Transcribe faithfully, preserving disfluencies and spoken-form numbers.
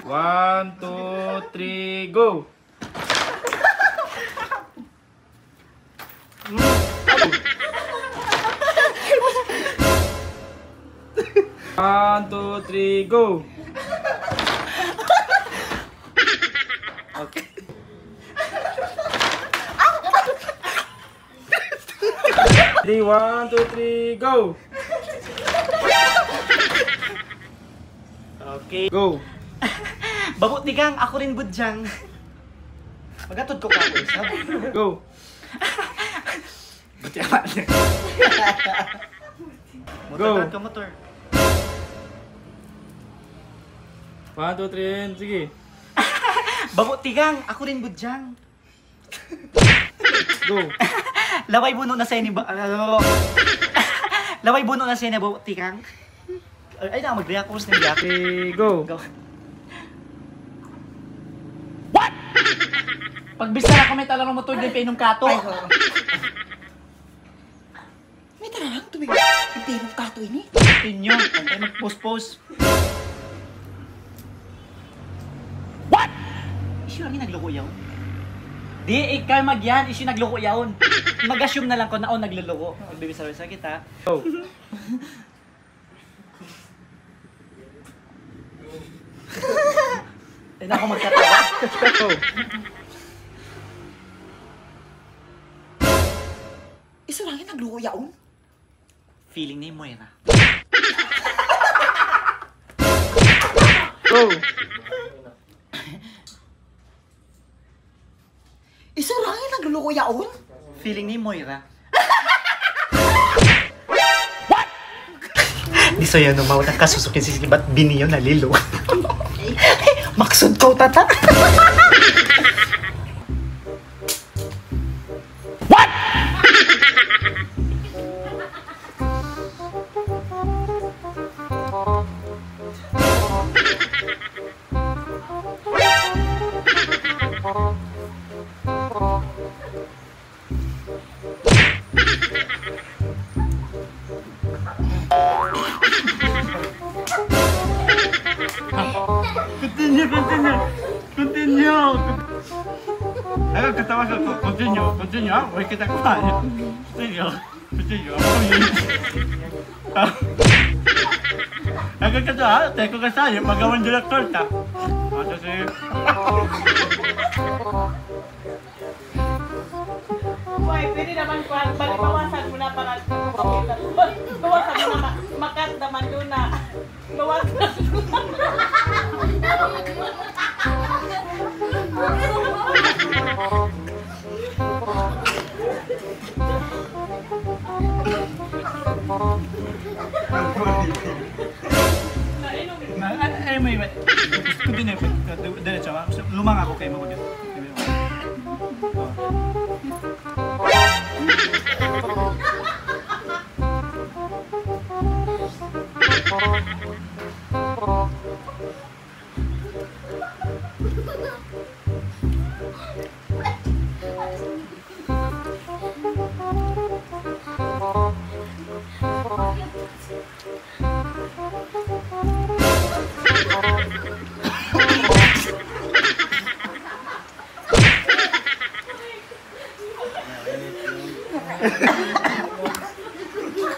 One, two, three, go! One, two, three, go! Okay. Three, one, two, three, go! Okay. Go. Babu' tikang, aku rin budyang. Mag-atod ku kaku' isab. Go. Buti amat. Motor. Go. Ka motor. One, two, three, and sige. Babu' tikang, aku rin budyang. Go. Laway bunu' na sa ini ba-, laway bunu' na sa ini babu' tikang. Ay, na, mag-react, ubus na react. Okay, go. Go. What? Pag-Bisaya aku, mayta' laung motor di' pa inum katu'. Ay, oo. Mayta' laung tuud in pag-inum katu' ini. Continue. Ay, mag-post-post. What? Hisiyu in nagluko' yaun? Di' ikaw mag-yan, hisiyu in nagluko' yaun. Mag-assume na lang kaw na awn nagluluko'. Magbibisay-bisay kita. Go. Di' na aku magkatawa. Go. Hisiyu in nagluko' yaun? Feeling niya hi Moira. Go. Hisiyu in nagluluko' yaun? Feeling niya hi Moira. What? Di' sa yan, no, mauna ka susukin si Sibat, biniyo na lilo. Maksud kaw, tata? What? Continue, continue. Continue. Ayaw katawa sa ko. Continue, continue, ha? Way kita kuha. Continue. Continue. Ako yun. Ayaw katawa, ha? Tayo ko kasali, magawan director ta. Ano si Uy, pwede naman kuwan, bali bawasan mo na para bawasan mo na ma-, makat naman doon na. Bawasan. Na, ay, ay, may, may. Continue, continue. Diretso, ha? Lumang aku kay mo.